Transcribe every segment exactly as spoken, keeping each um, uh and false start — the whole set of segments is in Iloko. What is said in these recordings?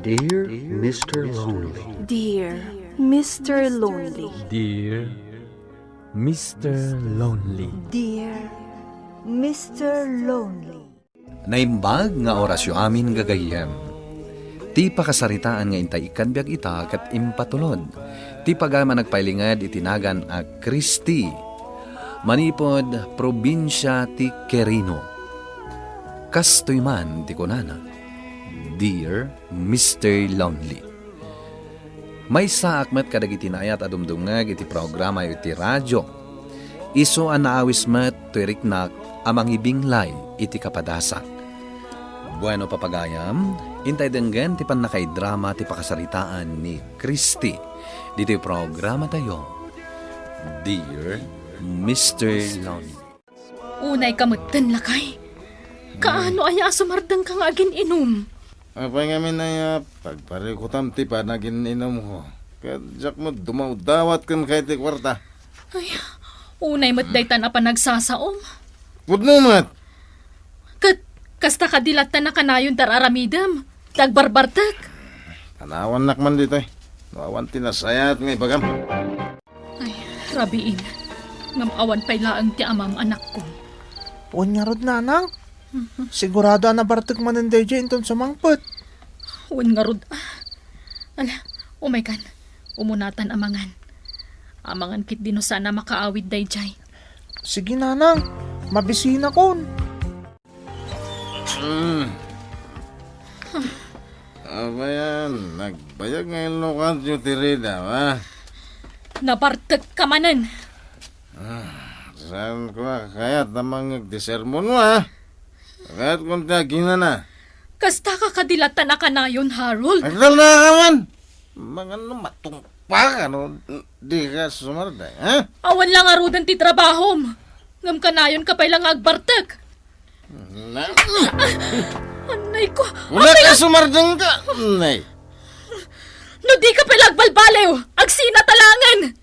Dear Mister Lonely. Dear Mister Lonely. Dear Mister Lonely. Dear Mister Lonely. Naimbag nga orasyo amin, gagayyem. Ti pakasaritaan nga intay ikkan biag ita ket impatulod ti pagayam a nagpailinged iti nagan a Christy, manipud probinsia ti Quirino. Kastoy man ti kunana, Dear Mister Lonely. Maysaak met kadagiti naayat a dumdumngeg iti programayo iti radio. Isu a naawis met toy riknak a mangibinglay iti kapadasak. Bueno, papagayam, intay denggen ti pannakaidrama ti pakasaritaan ni Christy ditoy programatayo, Dear Mister Lonely. Unayka metten, lakay. Kaano aya a sumardengka nga agin-inum? Apay ngamin aya pagparikutam ti panagin-inumko? Ket diak met dumawdawat kenka iti kuarta. Ay, unay met daytan a panagsasaom. Pudno met. Ket kasta kadi latta a kanayon ti ar-aramidem, ti agbarbartek. Anawannak man ditoy. No awan ti nasayaat nga ibagam. Ay, rabiin. Ngem awan pay laeng ti amam, anakko. Wen ngarud, nanang. Mhm. Sigurado a nabartek manen daydiay inton sumangpet. Wen ngarud, ah. Ala, umaykan. Umunatan a mangan. Amangan ketdi no saan a makaawid daydiay. Sige, nanang. Mabisinakon. Mm. Abayan, nagbayag nga inlukatyo ti Rida, ha? Nabartekka manen. Ah, saan ko a kayat a mangngeg ti sermonmo, ha? Kayat kon ti aginana. Kastaka kadi latta a kanayon, Harold? Agdalnaka man! Mangano matungpal ka no dika sumardeng, ha? Awan la ngaruden ti trabahom. Ngem kanayonka pay la nga agbartek. Na- Anay ko! Wala ka sumardeng ka, nay. No dika pay la agbalbaliw, agsinata laengen.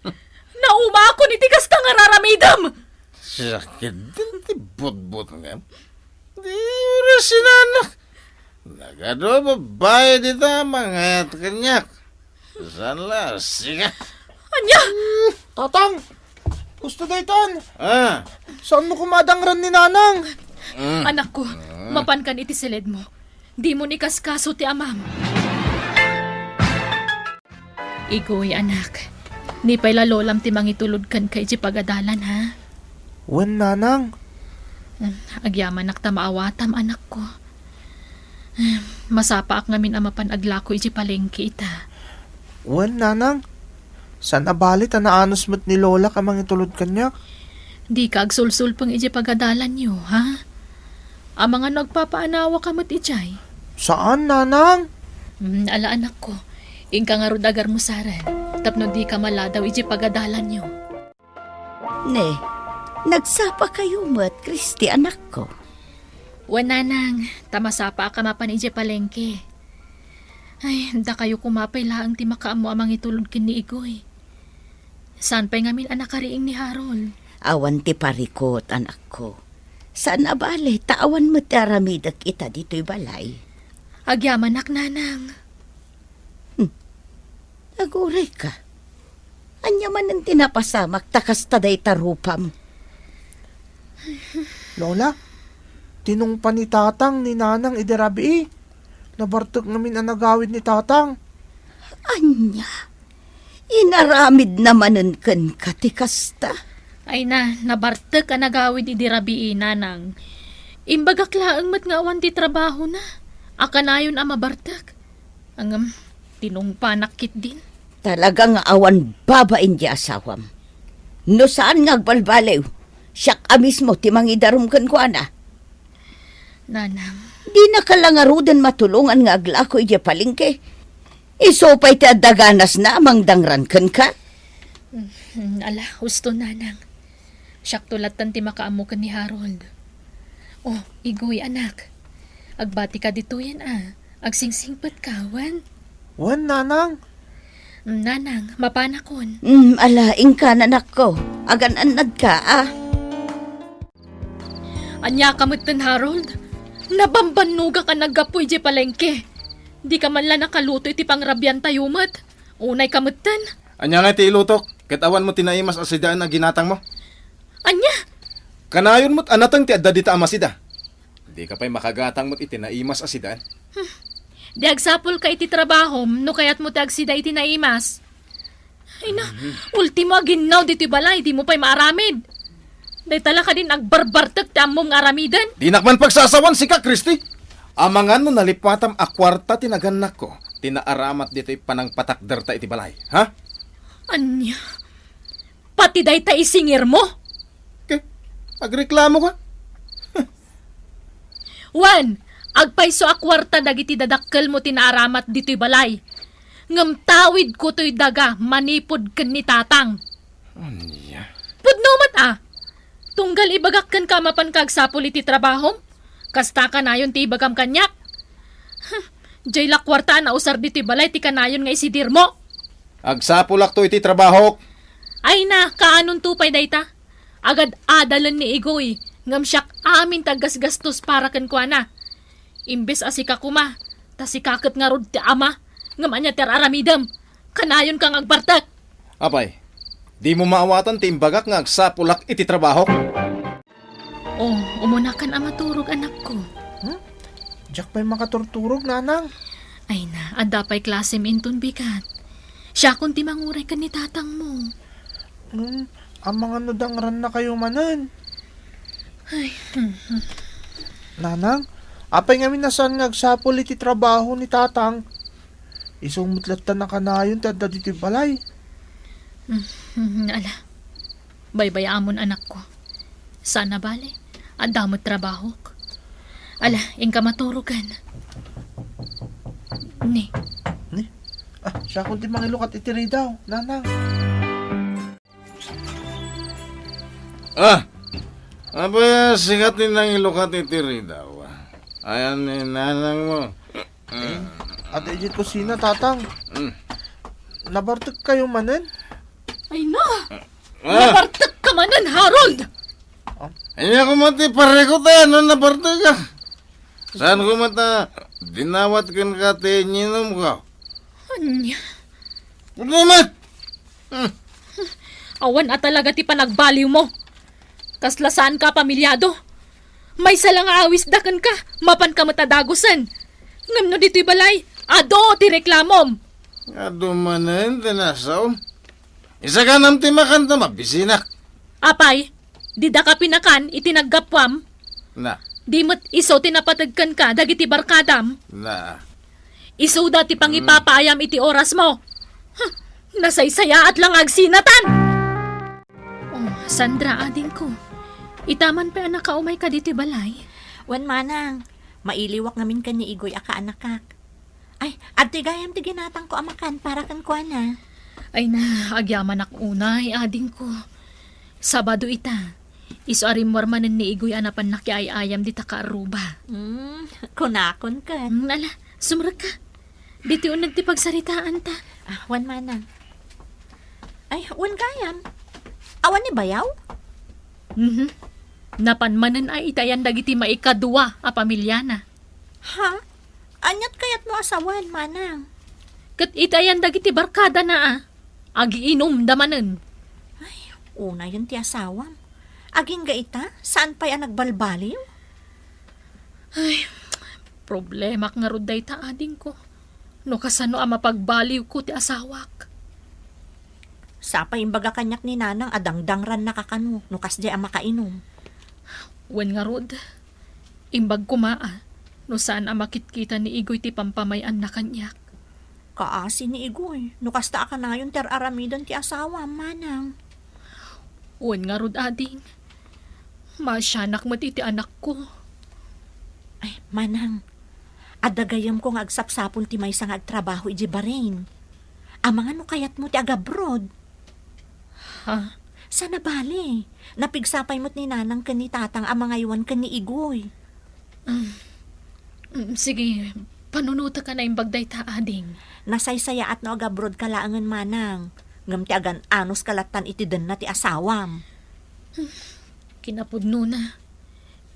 Naumakon iti kasta nga ar-aramidem. Sakit din ti butbut nga. Di oras sinanak. Nagadu a babbai dita mangayat kaniak. Saan la, siga? Ania? Tatang! Gusto daytan! Ah! Saanmo koma a dangran ni Nanang? Mm. Anakko, mapankan iti siledmo. Dimo ikaskaso ti amam. Igoy, anak, ni pay la lolam ti mangitulod kenka iti pagadalan, ha? Wen, nanang. Hmm, agyamanak ta maawatam, anakko. Hmm, masapaak ngamin a mapan aglako iti palengke ita. Wen, nanang. Saan a bali ta naanus met ni lolak a mangitulod kaniak. Dika agsulsulpeng iti pagadalanyo, ha? Amangan no agpapaanawaka met idiay? Saan, nanang? Hmm, ala, anakko. Inka ngarud a garmusaren, tapno dika maladaw iti pagadalanyo. Ne, nagsapakayo met, Christy, anakko? Wen, nanang, ta masapaak a mapan iti palengke. Ay, dakayo koma pay laeng ti makaammo a mangitulod ken ni Igoy. Saan pay ngamin a nakariing ni Harold? Awan ti parikut, anakko. Saan a bale, ta awan met ti aramidek ita ditoy balay. Agyamanak, nanang. Hmm. Agurayka. Ania manen ti napasamak ta kasta dayta rupam? Lola, tinungpa ni Tatang ni Nanang idi rabii. Nabartek ngamin a nagawid ni Tatang. Ania? Inaramidna manen kenka ti kasta? Ay na, nabartek a nagawid idi rabii, Nanang. Imbagak laeng met nga awan ti trabahona. A kanayon a mabartek. Ngem, tinungpanak ketdin. Talaga nga awan babain ti asawam. No saan nga agbalbaliw, siak a mismo ti mangidarum kenkuana. Nanang. Dinaka la ngaruden matulongan nga aglako idiay palengke. Isu pay ti adda ganasna a mangdangran kenka. Mm, ala, husto, nanang. Siakto lattan ti makaammo ken ni Harold. Oh, Igoy, anak. Agbatika ditoyen a. Agsingsingpetka, wen? Wen, nanang. Mm, nanang, mapanakon. Mm, ala, inka, nanakko. Agan-annadka, a. Aniaka metten, Harold? Nabambannogak a naggapu idiay palengke. Dika man la nakaluto iti pangrabiantayo met. Unayka metten. Ania ngay ti ilutok? Ket awan met ti naimas a sidaen a ginatangmo? Ania? Kanayon met a nateng ti adda dita a masida. Dika pay makagatang met iti naimas a sidaen. Di agsapulka iti trabahom no kayatmo ti agsida iti naimas. Ay na, ultimo a ginnaw ditoy balay, dimo pay maaramid. Dayta la kadin agbarbartek ti ammom nga aramiden. Dinak man pagsasawan, sika, Christy. Amangan no nalipatam a kuarta ti nagannakko, ti naaramat ditoy panangpatakderta iti balay, ha? Ania? Pati dayta isingirmo? Ke, agreklamo ka? Wen, agpayso a kuarta dagiti dadakkelmo ti naaramat ditoy balay. Ngem tawidko toy daga manipud ken ni Tatang. Ania? Pudno met a. Tunggal ibagak kenka a mapanka agsapul iti trabahom. Kasta kanayon ti ibagam kaniak. Huh, diay la kuarta a nausar ditoy balay ti kanayon nga isidirmo. Agsapulakto iti trabahok. Ay na, kaanonto pay dayta? Agad-adalen ni Igoy, ngem siak amin ti aggasgastos para kenkuana. Imbes a sika koma, ta sika ket ngarud ti ama, ngem ania ti ar-aramidem? Kanayonka nga agbartek. Apay, dimo maawatan ti imbagak nga agsapulak iti trabahok? Oh, umunakan a maturog, anakko. Hmm? Diak pay makaturturog, nanang. Ay na, adda pay klasem inton bigat. Siakon ti manguray ken ni tatangmo. Hmm, amangan no dangrannakayo manen. Ay, hmm, hmm. Nanang, apay ngamin a saan nga agsapul iti trabaho ni tatang? Isu met latta a kanayon ti adda ditoy balay. Hmm, hmm, ala. Baybayaamon, anakko. Saan a bale, adda met trabahok. Ala, inka maturogan. Ni. Ni? Ah, siakon ti mangilukat iti ridaw, nanang. Ah! Apay, sika ti nangilukat iti ridaw? Ayan ni nanangmo. Eh, adda idiay kusina, tatang. Mm. Nabartekkayo manen? Ay na! Ah! Nabartekka manen, Harold! Ah? Ania koma ti parikut a no nabartekka? Saan koma ta dinawat kenka ti inyinumko? Ania? Ano met? Hmm. Awan a talaga ti panagbaliwmo. Kasla saanka a pamilyado. Maysa la nga awisda kenka, mapanka met a dagusen. Ngem no ditoy balay, adu ti reklamom. Adu manen ti nasaom. Isaganam ti makan ta mabisinak. Apay, didaka pinakan iti naggapuam? Na. Di met isu ti napateg kenka dagiti barkadam? Na. Isuda ti pangipapaayam iti orasmo. Huh, nasaysayaat la nga agsinatan! Oh, Sandra, adingko. Ita man pay a nakaumayka ditoy balay? Wen, manang. Mailiwak ngamin ken ni Igoy a kaanakak. Ay, adtoy gayam ti ginatangko a makan para kenkuana. Ay na, agyamanak unay, adingko. Sabado ita. Isu a rimmuar manen ni Igoy a napan nakiay-ayam dita kaarruba. Hmm, kunakon ket. Hmm, ala, sumrekka. Ditoy uneg ti pagsaritaanta. Ah, wen manang. Ay, wen gayam. Awan ni bayaw? Mhm. Napan manen a itayan dagiti maikadua a pamilyana. Ha? Aniat kayatmo a sawen, manang? Ket itayan dagiti barkadana a. Agiinumda manen. Ay, unayen ti asawam. Agingga ita, saan pay a nagbalbaliw? Ay, problemak ngarud dayta, adingko. No kasano a mapagbaliwko ti asawak? Sapay imbaga kaniak ni nanang a dangdangrannaka kano no kasdiay a makainum. Wen ngarud, imbag koma a no saan a makitkita ni Igoy ti pampamay-anna kaniak. Kaasi ni Igoy, no kasta a kanayon ti ar-aramiden ti asawam, manang. Wen ngarud, ading. Maasianak met iti anakko. Ay, manang, adda gayyemko nga agsapsapul ti maysa nga agtrabaho idiay Bahrain. Amangan no kayatmo ti agabroad. Ha? Saan a bale, napigsa pay met ni nanang ken ni tatang a mangaywan ken ni Igoy. Mm, mm, sige, panunotek a naimbag dayta, ading. Nasaysayaat no agabroadka laengen, manang. Ngem ti agan-anoska lattan iti denna ti asawam. Kinapudnona,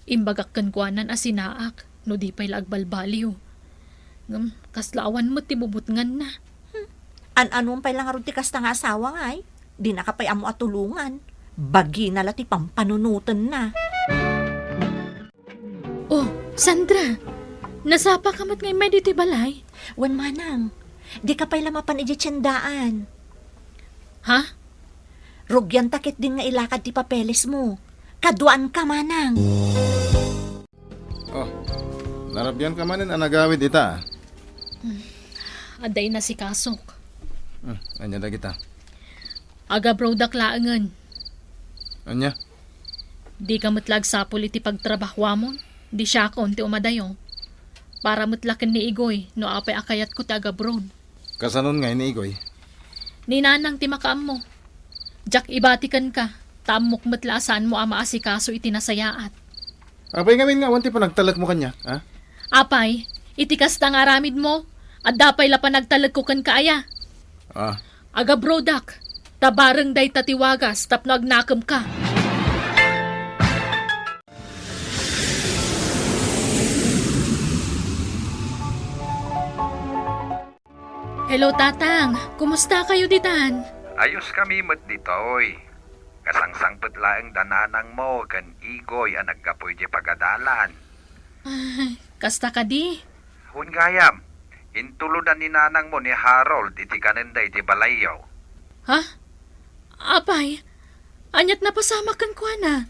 imbagak kenkuanan a sinaak no di pay la agbalbaliw. Ngem, kasla awan met ti bubutnganna. An-anuan pay la ngarud ti kasta nga asawa, ngay? Dinaka pay ammo a tulongan. Bagina la ti pampanunotenna. Oh, Sandra! Nasapaka met nga immay ditoy balay? Wen, manang. Dika pay la mapan idiay tiendaan. Ha? Rugianta ketdin nga ilakad ti papelesmo. Kaduaanka, manang. Oh, narabianka manen a nagawid ita, ah. Adda inasikasok. Hmm, ania dagita? Agabroadak laengen. Ania? Dika met la agsapul iti pagtrabahoamon, di siakon ti umadayo. Para met la ken ni Igoy no apay a kayatko ti agabroad. Kasanon ngay ni Igoy? Ni Nanang ti makaammo. Diak ibati kenka, ta ammok met la a saanmo a maasikaso iti nasayaat. Apay ngamin nga awan ti panagtalekmo kaniak, ha? Apay, iti kasta nga aramidmo, adda pay la panagtalekko kenka aya? Ah. Agabroadak, ta bareng dayta ti wagas tapno agnakemka. Hello, Tatang. Kumusta kayo ditan? Ayos kami met ditoy. Kasangsangpet laeng da nanangmo ken Igoy a naggapu idiay pagadalan. Ay, kasta kadi? Wen gayam, intulodan ni nanangmo ni Harold iti kanenda iti balayyo. Ha? Apay, aniat napasamak kenkuana?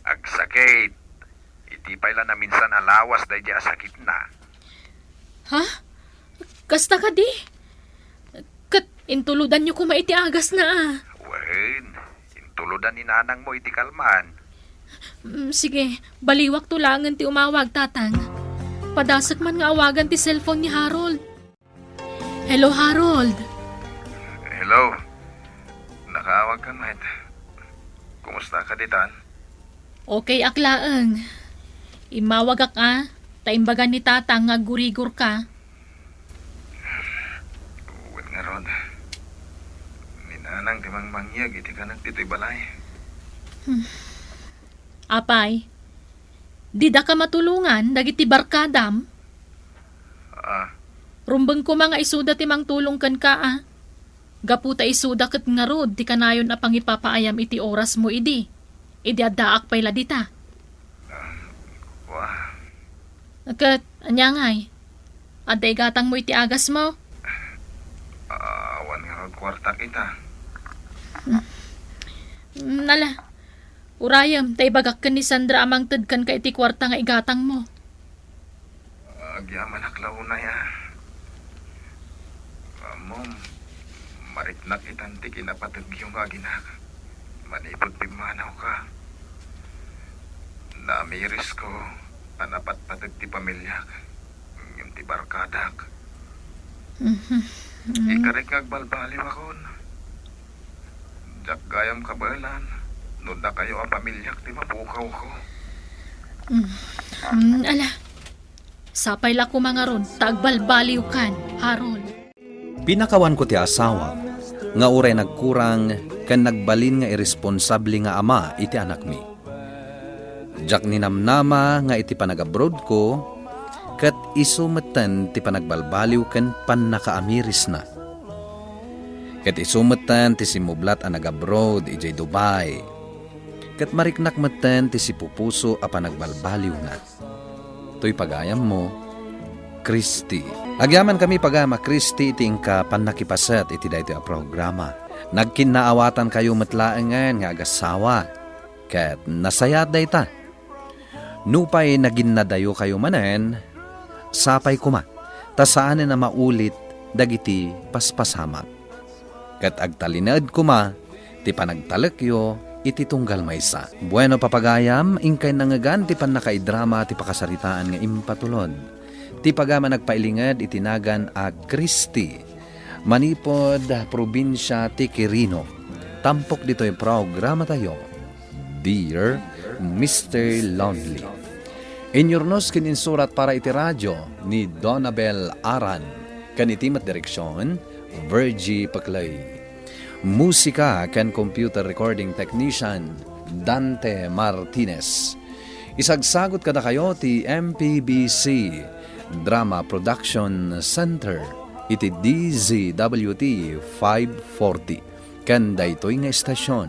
Agsakit. Iti pay la naminsan a lawas daydi a sakitna. Ha? Kasta kadi? Ket intulodanyo koma iti agasna, a? Wen, intulodan ni nanangmo iti kalman. Mm, sige, baliwakto laengen ti umawag, Tatang. Padasek man nga awagan ti cellphone ni Harold. Hello, Harold. Hello. Nakaawagka met. Kumusta ka ditan? Okay ak laeng. Immawagak a, ta imbagan ni Tatang nga aggurigor ka. Wen ngarud, ni Nanang ti mangmangyeg iti kanek ditoy balay. Hmm. Apay, didaka matulongan dagiti barkadam? Ah. Rumbeng koma nga isuda ti mangtulong kenka, a. Gapu ta isuda ket ngarud ti kanayon a pangipapaayam iti orasmo idi. Idi addaak pay la dita. Ah, wa. Ket, ania ngay? Adda igatangmo iti agasmo? Ah, awan ngarud kuartak ita. Hmm. Hmm, ala. Urayem, ta ibagak ken ni Sandra a mangted kenka iti kuarta nga igatangmo. Agyamanak la unay, a. Ammom, mariknak itan ti kinapategyo nga aginak. Manipud pimmanawka, naamirisko a napatpateg ti pamiliak, ngem ti barkadak. Mhm. Ikarik nga agbalbaliwakon. Diak gayam kabaelan no dakayo a pamiliak ti mapukawko. Mm. Mm, ala. Sapay la koma ngarud ta agbalbaliwkan, Harold. Pinakawanko ti asawa nga uray nagkurang ken nagbalin nga irresponsable nga ama iti anakmi. Diak ninamnama nga iti panagabroadko, ket isu metten ti panagbalbaliw ken pannakaamirisna. Ket isu metten ti simmublat a nagabroad idiay Dubai. Ket mariknak metten ti sipupuso a panagbalbaliwna. Toy pagayammo, Christy. Agyamankami pagayam a Christy iti inka pannakipaset iti daytoy a programa. Nagkinnaawatankayo met laengen nga agassawa. Ket nasayaat dayta. Nupay naginnadayokayo manen, sapay koma, ta saanen a maulit dagiti paspasamak. Ket agtalinaed koma ti panagtalekyo iti tunggal maysa. Bueno, papagayam, inkay nangngegan ti pannakaidrama ti pakasaritaan nga impatulod. Ti pagayam a nagpailinged iti nagan a Christy. Manipud probinsia ti Quirino, tampok ditoy programatayo, Dear Mister Lonely. Inyurnos ken insurat para iti radio ni Donabel Aran, ken iti met direksion, Virgie Peclay. Musika ken computer recording technician, Dante Martinez. Isagsagot kadakayo ti M P B C Drama Production Center iti D Z W T five forty. Ken daytoy nga estasion,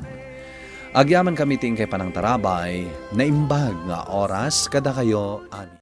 agyamankami ti inkay panangtarabay, naimbag nga oras kadakayo amin.